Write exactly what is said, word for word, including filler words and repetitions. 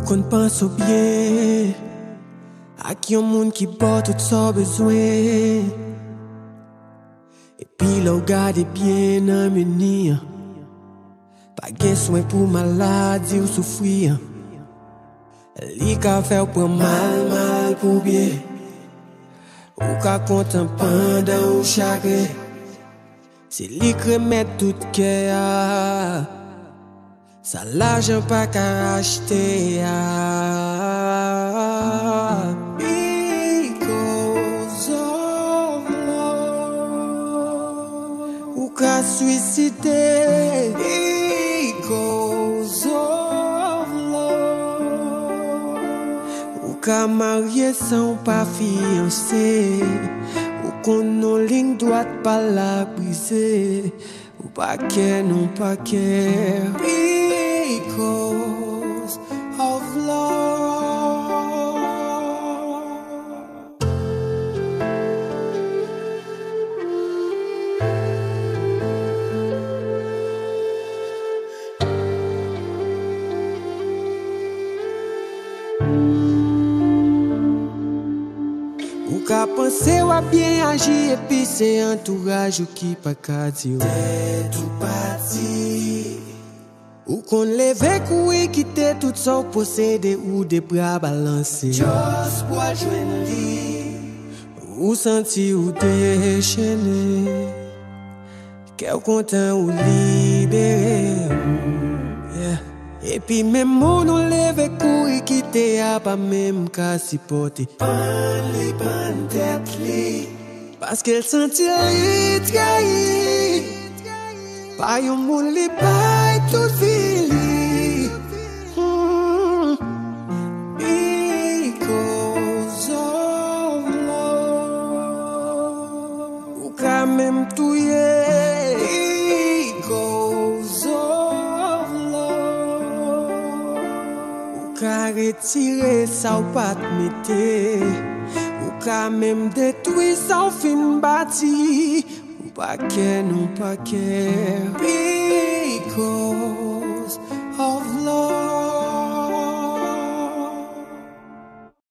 Konn panse w byen ak yon moun ki ba w tout sa w bezwen. Epi lè w gade byen nan meni an, pa gen swen pou maladi w soufri an. Li ka fè w pran mal, mal pou byen. Ou ka kontan pandan ou chagren. Se li k remèd tout kè a. Sa lajan pa ka achte a. Because of love. Ou ka swiside. Because of love. Ou ka marye san w pa fiyanse. Ou konn non liy dwat pa la brize. Ou pa kè, non pa kè. Because of love. Ou ka panse w ap byen aji, epi se antouraj ou ki pa ka di w tèt ou pati. Ou konn leve kouri kite tout sa w posede, ou de bra balanse. Just pou al jwenn li. Ou santi ou dechene. Kè w kontan ou libere. Yeah. Epi menm moun ou leve kouri kite a pa menm ka sipòte. Pann li, pann tèt li. Paske l santi li trayi pa yon moun li bay tout vi li. Hmm. Because of love. Ou ka menm touye. Because of love. Ou ka retire sa w pa t mete. Ou ka menm detwi sa w fin bati. Ou pa kè, non pa kè. Because of love.